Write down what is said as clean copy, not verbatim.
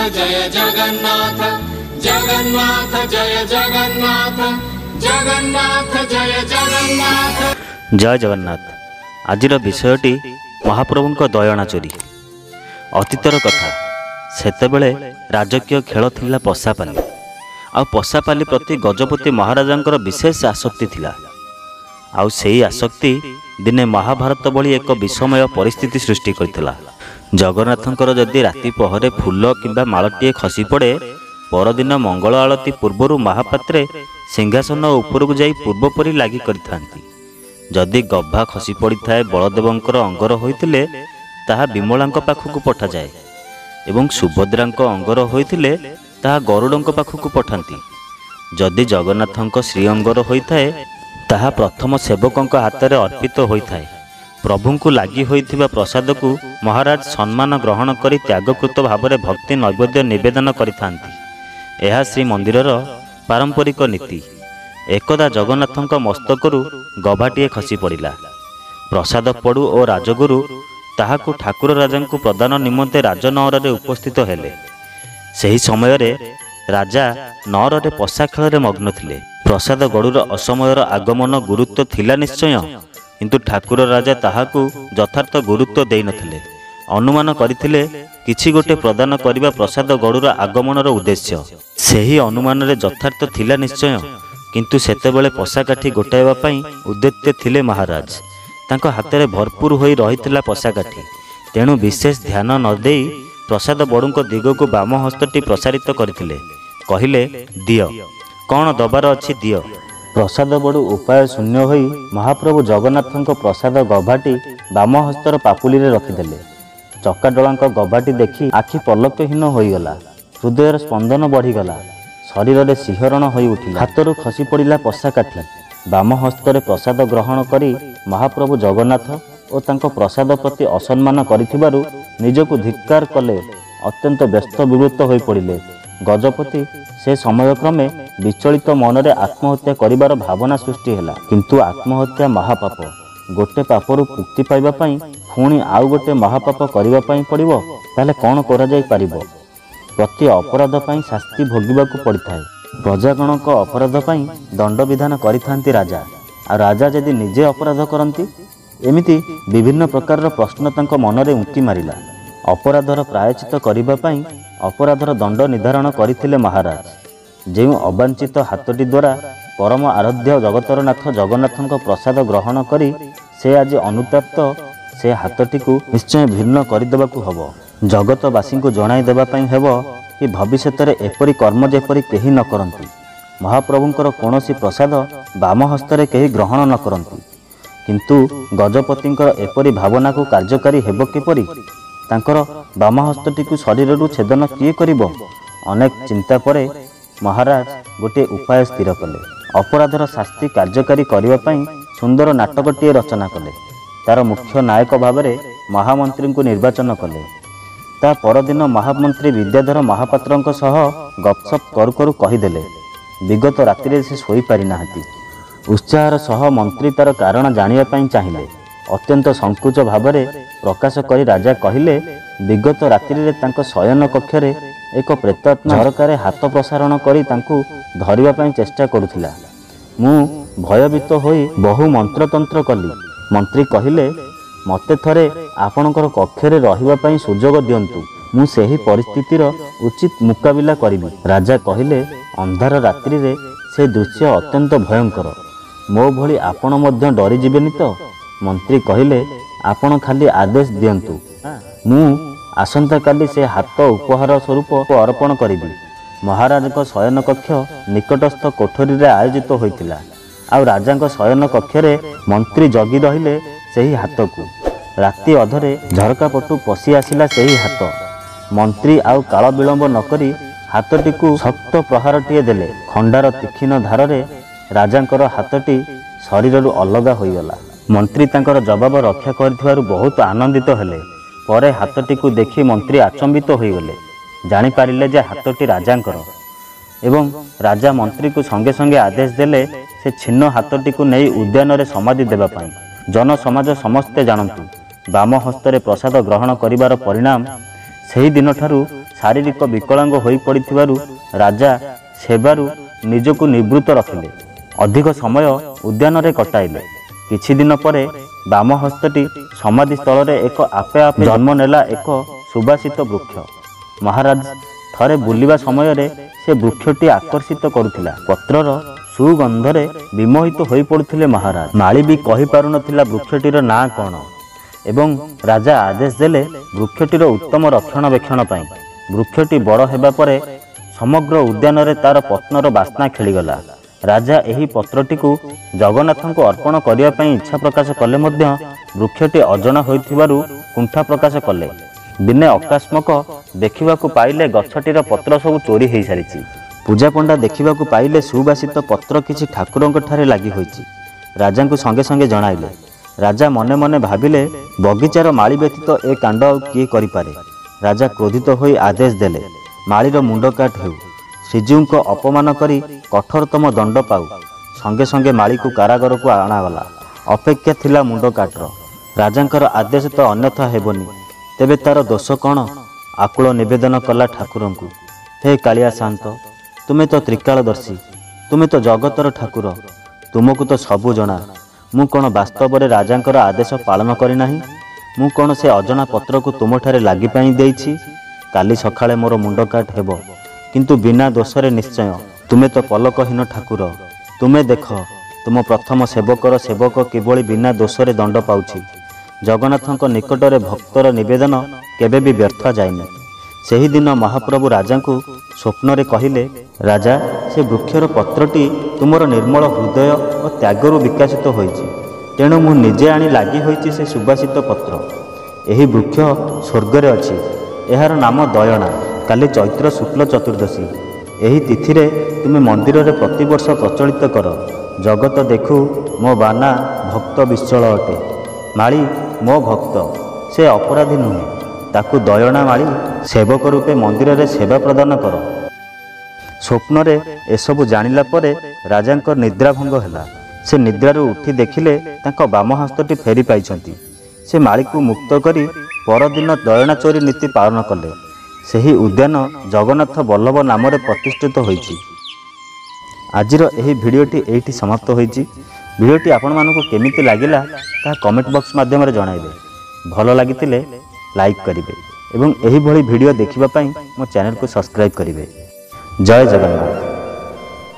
ଜୟ ଜଗନ୍ନାଥ, ଜଗନ୍ନାଥ ଜୟ ଜଗନ୍ନାଥ, ଜଗନ୍ନାଥ ଜୟ ଜଗନ୍ନାଥ। ଜୟ ଜଗନ୍ନାଥ। ଆଜିର ବିଷୟଟି ମହାପ୍ରଭୁଙ୍କ ଦୟଣା ଚୋରି। ଅତୀତର କଥା, ସେତେବେଳେ ରାଜକୀୟ ଖେଳ ଥିଲା ପଶାପାଲି। ଆଉ ପଶାପାଲି ପ୍ରତି ଗଜପତି ମହାରାଜାଙ୍କର ବିଶେଷ ଆସକ୍ତି ଥିଲା। ଆଉ ସେଇ ଆସକ୍ତି ଦିନେ ମହାଭାରତ ଭଳି ଏକ ବିଷମୟ ପରିସ୍ଥିତି ସୃଷ୍ଟି କରିଥିଲା। ଜଗନ୍ନାଥଙ୍କର ଯଦି ରାତି ପହରେ ଫୁଲ କିମ୍ବା ମାଳଟିଏ ଖସି ପଡ଼େ, ପରଦିନ ମଙ୍ଗଳ ଆଳତୀ ପୂର୍ବରୁ ମହାପାତ୍ରେ ସିଂହାସନ ଉପରକୁ ଯାଇ ପୂର୍ବପରି ଲାଗି କରିଥାନ୍ତି। ଯଦି ଗଭା ଖସି ପଡ଼ିଥାଏ ବଳଦେବଙ୍କର ଅଙ୍ଗର ହୋଇଥିଲେ, ତାହା ବିମଳାଙ୍କ ପାଖକୁ ପଠାଯାଏ ଏବଂ ସୁଭଦ୍ରାଙ୍କ ଅଙ୍ଗର ହୋଇଥିଲେ ତାହା ଗରୁଡ଼ଙ୍କ ପାଖକୁ ପଠାନ୍ତି। ଯଦି ଜଗନ୍ନାଥଙ୍କ ଶ୍ରୀଅଙ୍ଗର ହୋଇଥାଏ, ତାହା ପ୍ରଥମ ସେବକଙ୍କ ହାତରେ ଅର୍ପିତ ହୋଇଥାଏ। ପ୍ରଭୁଙ୍କୁ ଲାଗି ହୋଇଥିବା ପ୍ରସାଦକୁ ମହାରାଜ ସମ୍ମାନ ଗ୍ରହଣ କରି ତ୍ୟାଗକୃତ ଭାବରେ ଭକ୍ତି ନୈବେଦ୍ୟ ନିବେଦନ କରିଥାନ୍ତି। ଏହା ଶ୍ରୀମନ୍ଦିରର ପାରମ୍ପରିକ ନୀତି। ଏକଦା ଜଗନ୍ନାଥଙ୍କ ମସ୍ତକରୁ ଗଭାଟିଏ ଖସି ପଡ଼ିଲା। ପ୍ରସାଦ ପଡ଼ୁ ଓ ରାଜଗୁରୁ ତାହାକୁ ଠାକୁର ରାଜାଙ୍କୁ ପ୍ରଦାନ ନିମନ୍ତେ ରାଜନଅରରେ ଉପସ୍ଥିତ ହେଲେ। ସେହି ସମୟରେ ରାଜା ନଅରରେ ପଶା ଖେଳରେ ମଗ୍ନ ଥିଲେ। ପ୍ରସାଦ ଗଡ଼ୁର ଅସମୟର ଆଗମନ ଗୁରୁତ୍ୱ ଥିଲା ନିଶ୍ଚୟ, କିନ୍ତୁ ଠାକୁର ରାଜା ତାହାକୁ ଯଥାର୍ଥ ଗୁରୁତ୍ୱ ଦେଇନଥିଲେ। ଅନୁମାନ କରିଥିଲେ କିଛି ଗୋଟେ ପ୍ରଦାନ କରିବା ପ୍ରସାଦ ଗଡ଼ୁର ଆଗମନର ଉଦ୍ଦେଶ୍ୟ। ସେହି ଅନୁମାନରେ ଯଥାର୍ଥ ଥିଲା ନିଶ୍ଚୟ, କିନ୍ତୁ ସେତେବେଳେ ପଶାକାଠି ଗୋଟାଇବା ପାଇଁ ଉଦ୍ୟତ ଥିଲେ ମହାରାଜ। ତାଙ୍କ ହାତରେ ଭରପୁର ହୋଇ ରହିଥିଲା ପଶାକାଠି। ତେଣୁ ବିଶେଷ ଧ୍ୟାନ ନ ଦେଇ ପ୍ରସାଦ ବଡ଼ୁଙ୍କ ଦିଗକୁ ବାମ ହସ୍ତଟି ପ୍ରସାରିତ କରିଥିଲେ। କହିଲେ, ଦିଅ, କ'ଣ ଦବାର ଅଛି ଦିଅ। ପ୍ରସାଦ ବଡ଼ୁ ଉପାୟ ଶୂନ୍ୟ ହୋଇ ମହାପ୍ରଭୁ ଜଗନ୍ନାଥଙ୍କ ପ୍ରସାଦ ଗଭାଟି ବାମ ହସ୍ତର ପାପୁଲିରେ ରଖିଦେଲେ। ଚକାଡୋଳାଙ୍କ ଗଭାଟି ଦେଖି ଆଖି ପଲକହୀନ ହୋଇଗଲା, ହୃଦୟର ସ୍ପନ୍ଦନ ବଢ଼ିଗଲା, ଶରୀରରେ ଶିହରଣ ହୋଇ ଉଠିଲା। ହାତରୁ ଖସି ପଡ଼ିଲା ପଶାକାଠି। ବାମ ହସ୍ତରେ ପ୍ରସାଦ ଗ୍ରହଣ କରି ମହାପ୍ରଭୁ ଜଗନ୍ନାଥ ଓ ତାଙ୍କ ପ୍ରସାଦ ପ୍ରତି ଅସମ୍ମାନ କରିଥିବାରୁ ନିଜକୁ ଧିକ୍କାର କଲେ। ଅତ୍ୟନ୍ତ ବ୍ୟସ୍ତ ବିବୃତ ହୋଇପଡ଼ିଲେ ଗଜପତି। ସେ ସମୟକ୍ରମେ ବିଚଳିତ ମନରେ ଆତ୍ମହତ୍ୟା କରିବାର ଭାବନା ସୃଷ୍ଟି ହେଲା। କିନ୍ତୁ ଆତ୍ମହତ୍ୟା ମହାପାପ। ଗୋଟେ ପାପରୁ ମୁକ୍ତି ପାଇବା ପାଇଁ ପୁଣି ଆଉ ଗୋଟେ ମହାପାପ କରିବା ପାଇଁ ପଡ଼ିବ। ତାହେଲେ କ'ଣ କରାଯାଇପାରିବ? ପ୍ରତି ଅପରାଧ ପାଇଁ ଶାସ୍ତି ଭୋଗିବାକୁ ପଡ଼ିଥାଏ। ପ୍ରଜାଗଣଙ୍କ ଅପରାଧ ପାଇଁ ଦଣ୍ଡବିଧାନ କରିଥାନ୍ତି ରାଜା। ଆଉ ରାଜା ଯଦି ନିଜେ ଅପରାଧ କରନ୍ତି? ଏମିତି ବିଭିନ୍ନ ପ୍ରକାରର ପ୍ରଶ୍ନ ତାଙ୍କ ମନରେ ଉଙ୍କି ମାରିଲା। ଅପରାଧର ପ୍ରାୟଶ୍ଚିତ କରିବା ପାଇଁ ଅପରାଧର ଦଣ୍ଡ ନିର୍ଦ୍ଧାରଣ କରିଥିଲେ ମହାରାଜ। ଯେଉଁ ଅବାଞ୍ଛିତ ହାତଟି ଦ୍ୱାରା ପରମ ଆରାଧ୍ୟ ଜଗତର ନାଥ ଜଗନ୍ନାଥଙ୍କ ପ୍ରସାଦ ଗ୍ରହଣ କରି ସେ ଆଜି ଅନୁତପ୍ତ, ସେ ହାତଟିକୁ ନିଶ୍ଚୟ ଭିନ୍ନ କରିଦେବାକୁ ହେବ। ଜଗତବାସୀଙ୍କୁ ଜଣାଇ ଦେବା ପାଇଁ ହେବ କି ଭବିଷ୍ୟତରେ ଏପରି କର୍ମ ଯେପରି କେହି ନ କରନ୍ତି, ମହାପ୍ରଭୁଙ୍କର କୌଣସି ପ୍ରସାଦ ବାମ ହସ୍ତରେ କେହି ଗ୍ରହଣ ନ କରନ୍ତି। କିନ୍ତୁ ଗଜପତିଙ୍କର ଏପରି ଭାବନାକୁ କାର୍ଯ୍ୟକାରୀ ହେବ କିପରି? ତାଙ୍କର ବାମ ହସ୍ତଟିକୁ ଶରୀରରୁ ଛେଦନ କିଏ କରିବ? ଅନେକ ଚିନ୍ତା ପରେ ମହାରାଜ ଗୋଟିଏ ଉପାୟ ସ୍ଥିର କଲେ। ଅପରାଧର ଶାସ୍ତି କାର୍ଯ୍ୟକାରୀ କରିବା ପାଇଁ ସୁନ୍ଦର ନାଟକଟିଏ ରଚନା କଲେ। ତାର ମୁଖ୍ୟ ନାୟକ ଭାବରେ ମହାମନ୍ତ୍ରୀଙ୍କୁ ନିର୍ବାଚନ କଲେ। ତା ପରଦିନ ମହାମନ୍ତ୍ରୀ ବିଦ୍ୟାଧର ମହାପାତ୍ରଙ୍କ ସହ ଗପସପ କରୁ କରୁ କହିଦେଲେ, ବିଗତ ରାତିରେ ସେ ଶୋଇପାରିନାହାନ୍ତି। ଉତ୍ସାହର ସହ ମନ୍ତ୍ରୀ ତାର କାରଣ ଜାଣିବା ପାଇଁ ଚାହିଁଲେ। ଅତ୍ୟନ୍ତ ସଂକୋଚ ଭାବରେ ପ୍ରକାଶ କରି ରାଜା କହିଲେ, ବିଗତ ରାତ୍ରିରେ ତାଙ୍କ ଶୟନ କକ୍ଷରେ ଏକ ପ୍ରେତାତ୍ମା ଝରକାରେ ହାତ ପ୍ରସାରଣ କରି ତାଙ୍କୁ ଧରିବା ପାଇଁ ଚେଷ୍ଟା କରୁଥିଲା। ମୁଁ ଭୟଭୀତ ହୋଇ ବହୁ ମନ୍ତ୍ରତନ୍ତ୍ର କଲି। ମନ୍ତ୍ରୀ କହିଲେ, ମୋତେ ଥରେ ଆପଣଙ୍କର କକ୍ଷରେ ରହିବା ପାଇଁ ସୁଯୋଗ ଦିଅନ୍ତୁ, ମୁଁ ସେହି ପରିସ୍ଥିତିର ଉଚିତ ମୁକାବିଲା କରିବି। ରାଜା କହିଲେ, ଅନ୍ଧାର ରାତ୍ରିରେ ସେ ଦୃଶ୍ୟ ଅତ୍ୟନ୍ତ ଭୟଙ୍କର। ମୋ ଭଳି ଆପଣ ମଧ୍ୟ ଡରିଯିବେନି ତ? ମନ୍ତ୍ରୀ କହିଲେ, ଆପଣ ଖାଲି ଆଦେଶ ଦିଅନ୍ତୁ, ମୁଁ ଆସନ୍ତାକାଲି ସେ ହାତ ଉପହାର ସ୍ୱରୂପ ଅର୍ପଣ କରିବି। ମହାରାଜଙ୍କ ଶୟନ କକ୍ଷ ନିକଟସ୍ଥ କୋଠରୀରେ ଆୟୋଜିତ ହୋଇଥିଲା। ଆଉ ରାଜାଙ୍କ ଶୟନ କକ୍ଷରେ ମନ୍ତ୍ରୀ ଜଗି ରହିଲେ ସେହି ହାତକୁ। ରାତି ଅଧରେ ଝରକା ପଟୁ ପଶି ଆସିଲା ସେହି ହାତ। ମନ୍ତ୍ରୀ ଆଉ କାଳ ବିଳମ୍ବ ନକରି ହାତଟିକୁ ଶକ୍ତ ପ୍ରହାରଟିଏ ଦେଲେ। ଖଣ୍ଡାର ତୀକ୍ଷ୍ଣ ଧାରରେ ରାଜାଙ୍କର ହାତଟି ଶରୀରରୁ ଅଲଗା ହୋଇଗଲା। ମନ୍ତ୍ରୀ ତାଙ୍କର ଜବାବ ରକ୍ଷା କରିଥିବାରୁ ବହୁତ ଆନନ୍ଦିତ ହେଲେ। ପରେ ହାତଟିକୁ ଦେଖି ମନ୍ତ୍ରୀ ଆଚମ୍ବିତ ହୋଇଗଲେ। ଜାଣିପାରିଲେ ଯେ ହାତଟି ରାଜାଙ୍କର, ଏବଂ ରାଜା ମନ୍ତ୍ରୀକୁ ସଙ୍ଗେ ସଙ୍ଗେ ଆଦେଶ ଦେଲେ ସେ ଛିନ୍ନ ହାତଟିକୁ ନେଇ ଉଦ୍ୟାନରେ ସମାଧି ଦେବା ପାଇଁ। ଜନସମାଜ ସମସ୍ତେ ଜାଣନ୍ତୁ, ବାମ ହସ୍ତରେ ପ୍ରସାଦ ଗ୍ରହଣ କରିବାର ପରିଣାମ ସେହି ଦିନଠାରୁ ଶାରୀରିକ ବିକଳାଙ୍ଗ ହୋଇପଡ଼ିଥିବାରୁ ରାଜା ସେବାରୁ ନିଜକୁ ନିବୃତ୍ତ ରଖିଲେ। ଅଧିକ ସମୟ ଉଦ୍ୟାନରେ କଟାଇଲେ। କିଛି ଦିନ ପରେ ବାମ ହସ୍ତଟି ସମାଧି ସ୍ଥଳରେ ଏକ ଆପେ ଆପେ ଜନ୍ମ ନେଲା ଏକ ସୁବାସିତ ବୃକ୍ଷ। ମହାରାଜ ଥରେ ବୁଲିବା ସମୟରେ ସେ ବୃକ୍ଷଟି ଆକର୍ଷିତ କରୁଥିଲା। ପତ୍ରର ସୁଗନ୍ଧରେ ବିମୋହିତ ହୋଇପଡ଼ୁଥିଲେ ମହାରାଜ। ମାଳି ବି କହିପାରୁନଥିଲା ବୃକ୍ଷଟିର ନାଁ କ'ଣ, ଏବଂ ରାଜା ଆଦେଶ ଦେଲେ ବୃକ୍ଷଟିର ଉତ୍ତମ ରକ୍ଷଣାବେକ୍ଷଣ ପାଇଁ। ବୃକ୍ଷଟି ବଡ଼ ହେବା ପରେ ସମଗ୍ର ଉଦ୍ୟାନରେ ତାର ପତ୍ନର ବାସ୍ନା ଖେଳିଗଲା। ରାଜା ଏହି ପତ୍ରଟିକୁ ଜଗନ୍ନାଥଙ୍କୁ ଅର୍ପଣ କରିବା ପାଇଁ ଇଚ୍ଛା ପ୍ରକାଶ କଲେ ମଧ୍ୟ ବୃକ୍ଷଟି ଅଜଣା ହୋଇଥିବାରୁ କୁଣ୍ଠା ପ୍ରକାଶ କଲେ। ଦିନେ ଅକସ୍ମାକ ଦେଖିବାକୁ ପାଇଲେ ଗଛଟିର ପତ୍ର ସବୁ ଚୋରି ହୋଇସାରିଛି। ପୂଜାପଣ୍ଡା ଦେଖିବାକୁ ପାଇଲେ ସୁବାସିତ ପତ୍ର କିଛି ଠାକୁରଙ୍କ ଠାରେ ଲାଗି ହୋଇଛି। ରାଜାଙ୍କୁ ସଙ୍ଗେ ସଙ୍ଗେ ଜଣାଇଲେ। ରାଜା ମନେ ମନେ ଭାବିଲେ ବଗିଚାର ମାଳି ବ୍ୟତୀତ ଏ କାଣ୍ଡ ଆଉ କିଏ କରିପାରେ। ରାଜା କ୍ରୋଧିତ ହୋଇ ଆଦେଶ ଦେଲେ ମାଳିର ମୁଣ୍ଡ କାଟ ହେଉ, ଶ୍ରୀଜୀଉଙ୍କ ଅପମାନ କରି କଠୋରତମ ଦଣ୍ଡ ପାଉ। ସଙ୍ଗେ ସଙ୍ଗେ ମାଳିକୁ କାରାଗାରକୁ ଅଣାଗଲା। ଅପେକ୍ଷା ଥିଲା ମୁଣ୍ଡ କାଟର। ରାଜାଙ୍କର ଆଦେଶ ତ ଅନ୍ୟଥା ହେବନି, ତେବେ ତାର ଦୋଷ କ'ଣ? ଆକୁଳ ନିବେଦନ କଲା ଠାକୁରଙ୍କୁ, ହେ କାଳିଆ ଶାନ୍ତ, ତୁମେ ତ ତ୍ରିକାଳଦର୍ଶୀ, ତୁମେ ତ ଜଗତର ଠାକୁର, ତୁମକୁ ତ ସବୁ ଜଣା। ମୁଁ କ'ଣ ବାସ୍ତବରେ ରାଜାଙ୍କର ଆଦେଶ ପାଳନ କରିନାହିଁ? ମୁଁ କ'ଣ ସେ ଅଜଣା ପତ୍ରକୁ ତୁମଠାରେ ଲାଗି ପାଇଁ ଦେଇଛି? କାଲି ସକାଳେ ମୋର ମୁଣ୍ଡ କାଟ ହେବ, କିନ୍ତୁ ବିନା ଦୋଷରେ ନିଶ୍ଚୟ। ତୁମେ ତ ପଲକହୀନ ଠାକୁର, ତୁମେ ଦେଖ ତୁମ ପ୍ରଥମ ସେବକର ସେବକ କିଭଳି ବିନା ଦୋଷରେ ଦଣ୍ଡ ପାଉଛି। ଜଗନ୍ନାଥଙ୍କ ନିକଟରେ ଭକ୍ତର ନିବେଦନ କେବେ ବି ବ୍ୟର୍ଥ ଯାଏନି। ସେହିଦିନ ମହାପ୍ରଭୁ ରାଜାଙ୍କୁ ସ୍ୱପ୍ନରେ କହିଲେ, ରାଜା, ସେ ବୃକ୍ଷର ପତ୍ରଟି ତୁମର ନିର୍ମଳ ହୃଦୟ ଓ ତ୍ୟାଗରୁ ବିକଶିତ ହୋଇଛି, ତେଣୁ ମୁଁ ନିଜେ ଆଣି ଲାଗି ହୋଇଛି ସେ ସୁବାସିତ ପତ୍ର। ଏହି ବୃକ୍ଷ ସ୍ୱର୍ଗରେ ଅଛି, ଏହାର ନାମ ଦୟଣା। କାଲି ଚୈତ୍ର ଶୁକ୍ଲ ଚତୁର୍ଦ୍ଦଶୀ, ଏହି ତିଥିରେ ତୁମେ ମନ୍ଦିରରେ ପ୍ରତିବର୍ଷ ପ୍ରଚଳିତ କର। ଜଗତ ଦେଖୁ ମୋ ବାନା ଭକ୍ତ ବିଶ୍ଚଳ ଅଟେ। ମାଳି ମୋ ଭକ୍ତ, ସେ ଅପରାଧୀ ନୁହେଁ। ତାକୁ ଦୟଣା ମାଳି ସେବକ ରୂପେ ମନ୍ଦିରରେ ସେବା ପ୍ରଦାନ କର। ସ୍ୱପ୍ନରେ ଏସବୁ ଜାଣିଲା ପରେ ରାଜାଙ୍କ ନିଦ୍ରାଭଙ୍ଗ ହେଲା। ସେ ନିଦ୍ରାରୁ ଉଠି ଦେଖିଲେ ତାଙ୍କ ବାମ ହସ୍ତଟି ଫେରି ପାଇଛନ୍ତି। ସେ ମାଳିକୁ ମୁକ୍ତ କରି ପରଦିନ ଦୟଣା ଚୋରି ନୀତି ପାଳନ କଲେ। ସେହି ଉଦ୍ୟାନ ଜଗନ୍ନାଥ ବଲ୍ଲଭ ନାମରେ ପ୍ରତିଷ୍ଠିତ ହୋଇଛି। ଆଜିର ଏହି ଭିଡ଼ିଓଟି ଏଇଠି ସମାପ୍ତ ହୋଇଛି। ଭିଡ଼ିଓଟି ଆପଣମାନଙ୍କୁ କେମିତି ଲାଗିଲା ତାହା କମେଣ୍ଟ ବକ୍ସ ମାଧ୍ୟମରେ ଜଣାଇବେ। ଭଲ ଲାଗିଥିଲେ ଲାଇକ୍ କରିବେ ଏବଂ ଏହିଭଳି ଭିଡ଼ିଓ ଦେଖିବା ପାଇଁ ମୋ ଚ୍ୟାନେଲକୁ ସବସ୍କ୍ରାଇବ୍ କରିବେ। ଜୟ ଜଗନ୍ନାଥ।